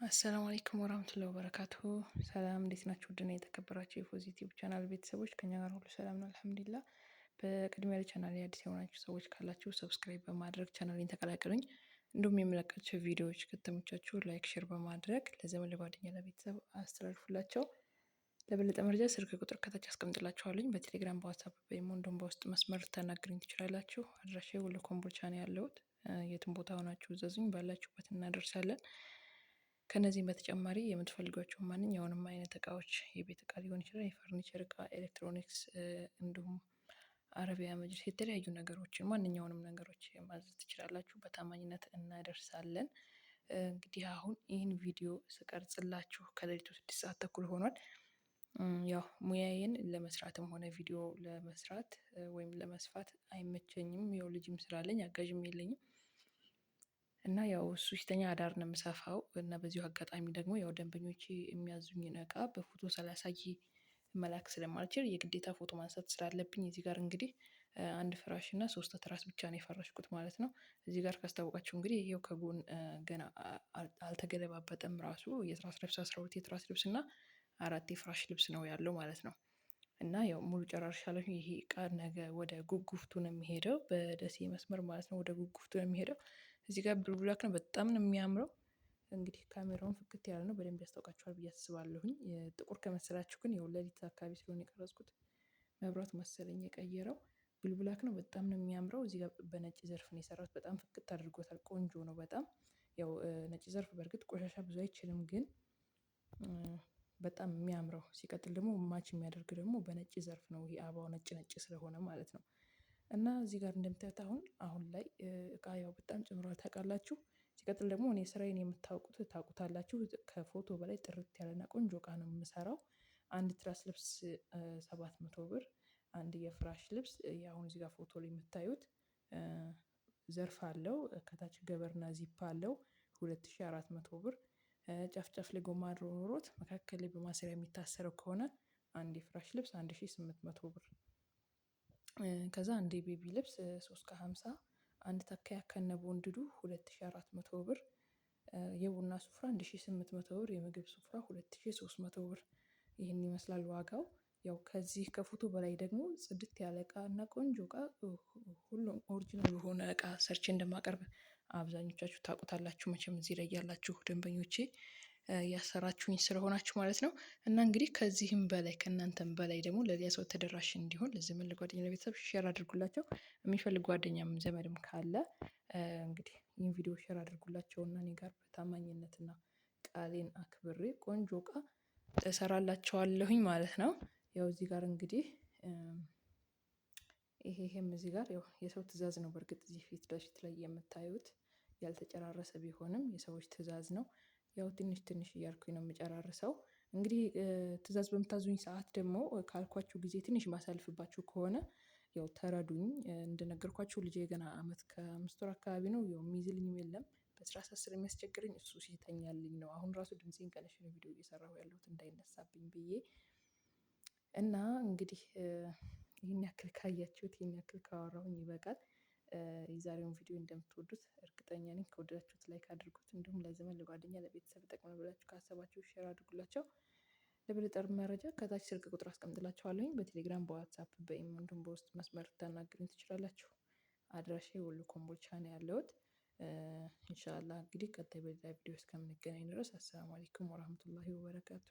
السلام عليكم ورحمة الله وبركاته። ሰላም እንዴት ናችሁ? ውድና የተከበራችሁ የፖዚቲቭ ቻናል ቤተሰቦች ከኛ ጋር ሁሉ ሰላም ነው፣ الحمد لله። በቅድሚያ ለቻናል አዲስ የሆናችሁ ሰዎች ካላችሁ subscribe በማድረግ ቻናሌን ተቀላቀሉኝ። እንዲሁም የምለቃቸው ቪዲዮዎች ከተመቻችሁ like፣ share በማድረግ ለዘመድ ለጓደኛ፣ ለቤተሰብ አስተላልፉላቸው። ለበለጠ መረጃ ስልክ ቁጥር ከታች አስቀምጥላችኋለኝ። በቴሌግራም፣ በዋትሳፕ፣ በኢሞ እንዲሁም በውስጥ መስመር ልታናግሩኝ ትችላላችሁ። አድራሻዬ ወሎ ኮምቦልቻ ነው ያለሁት። የትም ቦታ ሆናችሁ እዘዙኝ፣ ባላችሁበት እናደርሳለን። ከነዚህም በተጨማሪ የምትፈልጓቸው ማንኛውንም አይነት እቃዎች የቤት እቃ ሊሆን ይችላል፣ የፈርኒቸር እቃ፣ ኤሌክትሮኒክስ እንዲሁም አረቢያ መጅሊስ የተለያዩ ነገሮችን ማንኛውንም ነገሮች ማዘዝ ትችላላችሁ። በታማኝነት እናደርሳለን። እንግዲህ አሁን ይህን ቪዲዮ ስቀርጽላችሁ ከሌሊቱ 6:30 ሆኗል። ያው ሙያዬን ለመስራትም ሆነ ቪዲዮ ለመስራት ወይም ለመስፋት አይመቸኝም። ያው ልጅም ስላለኝ አጋዥም የለኝም። እና ያው እሱ ሲተኛ አዳር ነው የምሰፋው። እና በዚሁ አጋጣሚ ደግሞ ያው ደንበኞቼ የሚያዙኝን እቃ በፎቶ ሳላሳይ መላክ ስለማልችል የግዴታ ፎቶ ማንሳት ስላለብኝ እዚህ ጋር እንግዲህ አንድ ፍራሽ እና ሶስት ትራስ ብቻ ነው የፈረሽኩት ማለት ነው። እዚህ ጋር ካስታወቃችሁ እንግዲህ ይኸው ከጎን ገና አልተገለባበጠም፣ ራሱ የትራስ ልብስ 12 የትራስ ልብስ እና አራት የፍራሽ ልብስ ነው ያለው ማለት ነው። እና ያው ሙሉ ጨራርሻለሁ። ይሄ እቃ ነገ ወደ ጉጉፍቱ ነው የሚሄደው፣ በደሴ መስመር ማለት ነው። ወደ ጉጉፍቱ ነው የሚሄደው። እዚህ ጋር blue black ነው፣ በጣም ነው የሚያምረው። እንግዲህ ካሜራውን ፍክት ያለ ነው፣ በደንብ ያስታውቃችኋል ብዬ አስባለሁኝ። ጥቁር ከመሰላችሁ ግን ያው ሌሊት አካባቢ ስለሆነ የቀረጽኩት መብራት መሰለኝ የቀየረው። Blue black ነው፣ በጣም ነው የሚያምረው። እዚህ ጋር በነጭ ዘርፍ ነው የሰራሁት። በጣም ፍክት አድርጎታል። ቆንጆ ነው በጣም። ያው ነጭ ዘርፍ በእርግጥ ቆሻሻ ብዙ አይችልም፣ ግን በጣም የሚያምረው ሲቀጥል ደግሞ match የሚያደርግ ደግሞ በነጭ ዘርፍ ነው። ይሄ አበባው ነጭ ነጭ ስለሆነ ማለት ነው። እና እዚህ ጋር እንደምታዩት አሁን አሁን ላይ እቃ ያው በጣም ጨምሯል ታውቃላችሁ። ሲቀጥል ደግሞ እኔ ስራዬን የምታውቁት ታውቁታላችሁ። ከፎቶ በላይ ጥርት ያለና ቆንጆ እቃ ነው የምሰራው። አንድ ትራስ ልብስ 700 ብር፣ አንድ የፍራሽ ልብስ አሁን እዚህ ጋር ፎቶ ላይ የምታዩት ዘርፍ አለው፣ ከታች ገበርና ዚፕ አለው፣ 2400 ብር። ጫፍ ጫፍ ላይ ጎማ ኖሮት መካከል ላይ በማሰሪያ የሚታሰረው ከሆነ አንድ የፍራሽ ልብስ 1800 ብር። ከዛ አንድ የ baby ልብስ 3 ከ50፣ አንድ ተካያ ከነ ቦንድዱ 2400 ብር፣ የቡና ሱፍራ 1800 ብር፣ የምግብ ሱፍራ 2300 ብር። ይህን ይመስላል ዋጋው። ያው ከዚህ ከፎቶ በላይ ደግሞ ጽድት ያለ እቃ እና ቆንጆ እቃ፣ ሁሉም original የሆነ እቃ ሰርቼ እንደማቀርብ አብዛኞቻችሁ ታውቁታላችሁ። መቼም እዚህ ላይ ያላችሁ ደንበኞቼ ያሰራችሁኝ ስለሆናችሁ ማለት ነው። እና እንግዲህ ከዚህም በላይ ከእናንተም በላይ ደግሞ ለዚያ ሰው ተደራሽ እንዲሆን ለዘመድ ለጓደኛ ለቤተሰብ share አድርጉላቸው። የሚፈልግ ጓደኛም ዘመድም ካለ እንግዲህ ይህን ቪዲዮ share አድርጉላቸው እና እኔ ጋር በታማኝነትና ቃሌን አክብሬ ቆንጆ እቃ እሰራላቸዋለሁኝ ማለት ነው። ያው እዚህ ጋር እንግዲህ ይሄም እዚህ ጋር ያው የሰው ትዕዛዝ ነው። በእርግጥ እዚህ ፊት ለፊት ላይ የምታዩት ያልተጨራረሰ ቢሆንም የሰዎች ትዕዛዝ ነው። ያው ትንሽ ትንሽ እያልኩኝ ነው የምጨራርሰው። እንግዲህ ትዕዛዝ በምታዙኝ ሰዓት ደግሞ ካልኳችሁ ጊዜ ትንሽ ማሳልፍባችሁ ከሆነ ያው ተረዱኝ። እንደነገርኳችሁ ልጄ ገና አመት ከ5 ወር አካባቢ ነው። ያው የሚይዝልኝም የለም፣ በስራ ሰዓት ስለሚያስቸግረኝ እሱ ሲተኛልኝ ነው። አሁን ራሱ ድምፄን ቀንሼ ነው ቪዲዮ እየሰራሁ ያለሁት እንዳይነሳብኝ ብዬ። እና እንግዲህ ይህን ያክል ካያችሁት፣ ይህን ያክል ካወራሁኝ ይበቃል። የዛሬውን ቪዲዮ እንደምትወዱት እርግጠኛ ነኝ። ከወደዳችሁት like አድርጉት። እንዲሁም ለዘመድ ለጓደኛ ለቤተሰብ ይጠቅማል ብላችሁ ካሰባችሁ share አድርጉላቸው። ለበለጠ መረጃ ከታች ስልክ ቁጥር አስቀምጥላችኋለሁኝ። በቴሌግራም፣ በዋትሳፕ፣ በኢሞ እንዲሁም በውስጥ መስመር ልታናግሩኝ ትችላላችሁ። አድራሻዬ ወሎ ኮምቦልቻ ነው ያለሁት። ኢንሻአላህ እንግዲህ ቀጣይ በሌላ ቪዲዮ እስከምንገናኝ ድረስ السلام عليكم ورحمة الله وبركاته።